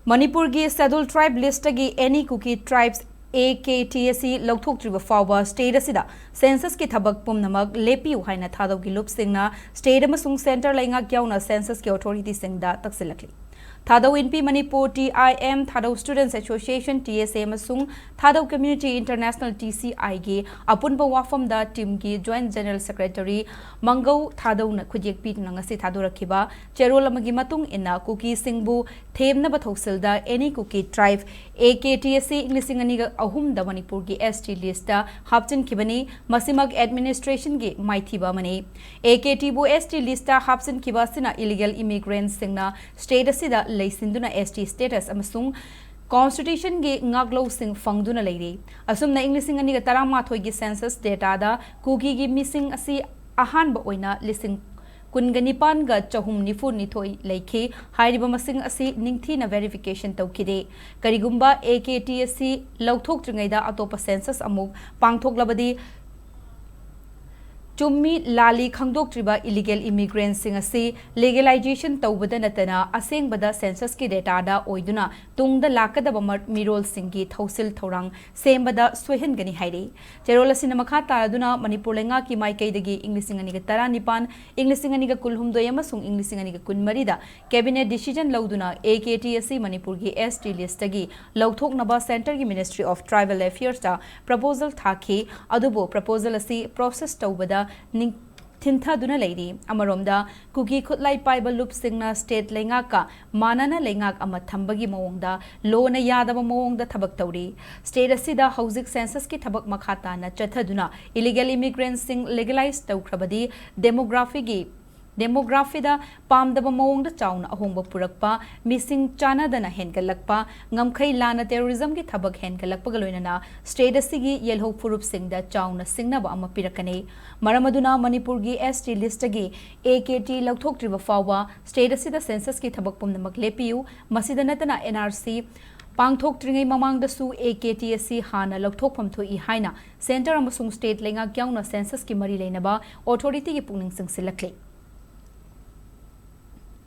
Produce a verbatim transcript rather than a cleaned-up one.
ꯃꯅꯤꯄꯨꯔꯒꯤ Scheduled Tribe listꯇꯒꯤ any Kuki tribes A K T ꯑꯁꯤ ꯂꯧꯊꯣꯛꯇ꯭ꯔꯤꯕ ꯐꯥꯎꯕ state ꯑꯁꯤꯗ censusꯀꯤ ꯊꯕꯛ ꯄꯨꯝꯅꯃꯛ ꯂꯦꯞꯄꯤꯌꯨ ꯍꯥꯏꯅ ꯊꯥꯗꯧꯒꯤ ꯂꯨꯞꯁꯤꯡꯅ state ꯑꯃꯁꯨꯡ centre ꯂꯩꯉꯥꯛ ꯌꯥꯎꯅ censusꯀꯤ authorityꯁꯤꯡꯗ ꯇꯛꯁꯤꯜꯂꯛꯂꯤ꯫ ꯊꯥꯗꯧ ꯏꯟꯄꯤ Manipur T I M, Thadou Students Association T S A ꯑꯃꯁꯨꯡ ꯊꯥꯗꯧ Community International T C Iꯒꯤ ꯑꯄꯨꯟꯕ ꯋꯥꯐꯝꯗ teamꯒꯤ Joint General Secretary ꯃꯪꯒꯧ ꯊꯥꯗꯧꯅ ꯈꯨꯠꯌꯦꯛ ꯄꯤꯗꯨꯅ ꯉꯁꯤ ꯊꯥꯗꯣꯔꯛꯈꯤꯕ ꯆꯦꯔꯣꯜ ꯑꯃꯒꯤ ꯃꯇꯨꯡ ꯏꯟꯅ ꯀꯨꯀꯤꯁꯤꯡꯕꯨ ꯊꯦꯝꯅꯕ ꯊꯧꯁꯤꯜꯗ any Kuki tribe A K T ꯑꯁꯤ ꯏꯪ ꯂꯤꯁꯤꯡ ꯑꯅꯤꯒ ꯑꯍꯨꯝꯗ ꯃꯅꯤꯄꯨꯔꯒꯤ S T listꯇ ꯍꯥꯞꯆꯤꯟꯈꯤꯕꯅꯤ꯫ ꯃꯁꯤꯃꯛ administrationꯒꯤ ꯃꯥꯏꯊꯤꯕ ꯑꯃꯅꯤ꯫ A K Tꯕꯨ S T listꯇ ꯍꯥꯞꯆꯤꯟꯈꯤꯕ ꯑꯁꯤꯅ illegal immigrantꯁꯤꯡꯅ state ꯑꯁꯤꯗ ꯂꯩꯁꯤꯟꯗꯨꯅ S T status ꯑꯃꯁꯨꯡ constitutionꯒꯤ ꯉꯥꯛꯂꯧꯁꯤꯡ ꯐꯪꯗꯨꯅ ꯂꯩꯔꯤ꯫ ꯑꯁꯨꯝꯅ ꯏꯪ ꯂꯤꯁꯤꯡ ꯑꯅꯤꯒ ꯇꯔꯥꯃꯥꯊꯣꯏꯒꯤ census dataꯗ ꯀꯨꯀꯤꯒꯤ ꯃꯤꯁꯤꯡ ꯑꯁꯤ ꯑꯍꯥꯟꯕ ꯑꯣꯏꯅ ꯂꯤꯁꯤꯡ ꯀꯨꯟꯒ ꯅꯤꯄꯥꯟꯒ ꯆꯍꯨꯝ ꯅꯤꯐꯨ ꯅꯤꯊꯣꯏ ꯂꯩꯈꯤ꯫ ꯍꯥꯏꯔꯤꯕ ꯃꯁꯤꯡ ꯑꯁꯤ ꯅꯤꯡꯊꯤꯅ verification ꯇꯧꯈꯤꯗꯦ꯫ ꯀꯔꯤꯒꯨꯝꯕ A K T ꯑꯁꯤ ꯂꯧꯊꯣꯛꯇ꯭ꯔꯤꯉꯩꯗ ꯑꯇꯣꯞꯄ census ꯑꯃꯨꯛ ꯄꯥꯡꯊꯣꯛꯂꯕꯗꯤ, ꯆꯨꯝꯃꯤ ꯂꯥꯜꯂꯤ ꯈꯪꯗꯣꯛꯇ꯭ꯔꯤꯕ illegal immigrantꯁꯤꯡ ꯑꯁꯤ legalization ꯇꯧꯕꯗ ꯅꯠꯇꯅ ꯑꯁꯦꯡꯕꯗ censusꯀꯤ dataꯗ ꯑꯣꯏꯗꯨꯅ ꯇꯨꯡꯗ ꯂꯥꯛꯀꯗꯕ ꯃ-, ꯃꯤꯔꯣꯜꯁꯤꯡꯒꯤ ꯊꯧꯁꯤꯜ ꯊꯧꯔꯥꯡ ꯁꯦꯝꯕꯗ ꯁꯣꯏꯍꯟꯒꯅꯤ ꯍꯥꯏꯔꯤ꯫ ꯆꯦꯔꯣꯜ ꯑꯁꯤꯅ ꯃꯈꯥ ꯇꯥꯔꯗꯨꯅ ꯃꯅꯤꯄꯨꯔ ꯂꯩꯉꯥꯛꯀꯤ ꯃꯥꯏꯀꯩꯗꯒꯤ ꯏꯪ ꯂꯤꯁꯤꯡ ꯑꯅꯤꯒ ꯇꯔꯥꯅꯤꯄꯥꯟ, ꯏꯪ ꯂꯤꯁꯤꯡ ꯑꯅꯤꯒ ꯀꯨꯟꯍꯨꯝꯗꯣꯏ ꯑꯃꯁꯨꯡ ꯏꯪ ꯂꯤꯁꯤꯡ ꯑꯅꯤꯒ ꯀꯨꯟꯃꯔꯤꯗ cabinet decision ꯂꯧꯗꯨꯅ A K T ꯑꯁꯤ ꯃꯅꯤꯄꯨꯔꯒꯤ S T listꯇꯒꯤ ꯂꯧꯊꯣꯛꯅꯕ centreꯒꯤ Ministry of Tribal Affairsꯇ proposal ꯊꯥꯈꯤ꯫ ꯑꯗꯨꯕꯨ proposal ꯑꯁꯤ process ꯇꯧꯕꯗ ꯅꯤꯡ-, ꯊꯤꯟꯊꯗꯨꯅ ꯂꯩꯔꯤ꯫ ꯑꯃꯔꯣꯝꯗ, ꯀꯨꯀꯤ ꯈꯨꯠꯂꯥꯏ ꯄꯥꯏꯕ ꯂꯨꯞꯁꯤꯡꯅ state ꯂꯩꯉꯥꯛꯀ ꯃꯥꯟꯅꯅ ꯂꯩꯉꯥꯛ ꯑꯃ ꯊꯝꯕꯒꯤ ꯃꯑꯣꯡꯗ ꯂꯣꯅ ꯌꯥꯗꯕ ꯃꯑꯣꯡꯗ ꯊꯕꯛ ꯇꯧꯔꯤ꯫ State ꯑꯁꯤꯗ ꯍꯧꯖꯤꯛ censusꯀꯤ ꯊꯕꯛ ꯃꯈꯥ ꯇꯥꯅ ꯆꯠꯊꯗꯨꯅ illegal immigrantꯁꯤꯡ legalize ꯇꯧꯈ꯭ꯔꯕꯗꯤ demographyꯒꯤ, demographyꯗ ꯄꯥꯝꯗꯕ ꯃꯑꯣꯡꯗ ꯆꯥꯎꯅ ꯑꯍꯣꯡꯕ ꯄꯨꯔꯛꯄ, ꯃꯤꯁꯤꯡ ꯆꯥꯟꯅꯗꯅ ꯍꯦꯟꯒꯠꯂꯛꯄ, ꯉꯝꯈꯩ ꯂꯥꯟꯅ terrorismꯒꯤ ꯊꯕꯛ ꯍꯦꯟꯒꯠꯂꯛꯄꯒ ꯂꯣꯏꯅꯅ state ꯑꯁꯤꯒꯤ ꯌꯦꯜꯍꯧ ꯐꯨꯔꯨꯞꯁꯤꯡꯗ ꯆꯥꯎꯅ ꯁꯤꯡꯅꯕ ꯑꯃ ꯄꯤꯔꯛꯀꯅꯤ꯫ ꯃꯔꯝ ꯑꯗꯨꯅ ꯃꯅꯤꯄꯨꯔꯒꯤ S T listꯇꯒꯤ A K T ꯂꯧꯊꯣꯛꯇ꯭ꯔꯤꯕ ꯐꯥꯎꯕ state ꯑꯁꯤꯗ censusꯀꯤ ꯊꯕꯛ ꯄꯨꯝꯅꯃꯛ ꯂꯦꯞꯄꯤꯌꯨ꯫ ꯃꯁꯤꯗ ꯅꯠꯇꯅ N R C ꯄꯥꯡꯊꯣꯛꯇ꯭ꯔꯤꯉꯩ ꯃꯃꯥꯡꯗꯁꯨ A K T ꯑꯁꯤ ꯍꯥꯟꯅ ꯂꯧꯊꯣꯛꯐꯝ ꯊꯣꯛꯏ ꯍꯥꯏꯅ centre ꯑꯃꯁꯨꯡ state ꯂꯩꯉꯥꯛ ꯌꯥꯎꯅ censusꯀꯤ ꯃꯔꯤ ꯂꯩꯅꯕ authorityꯒꯤ ꯄꯨꯛꯅꯤꯡ ꯆꯤꯡꯁꯤꯜꯂꯛꯂꯤ꯫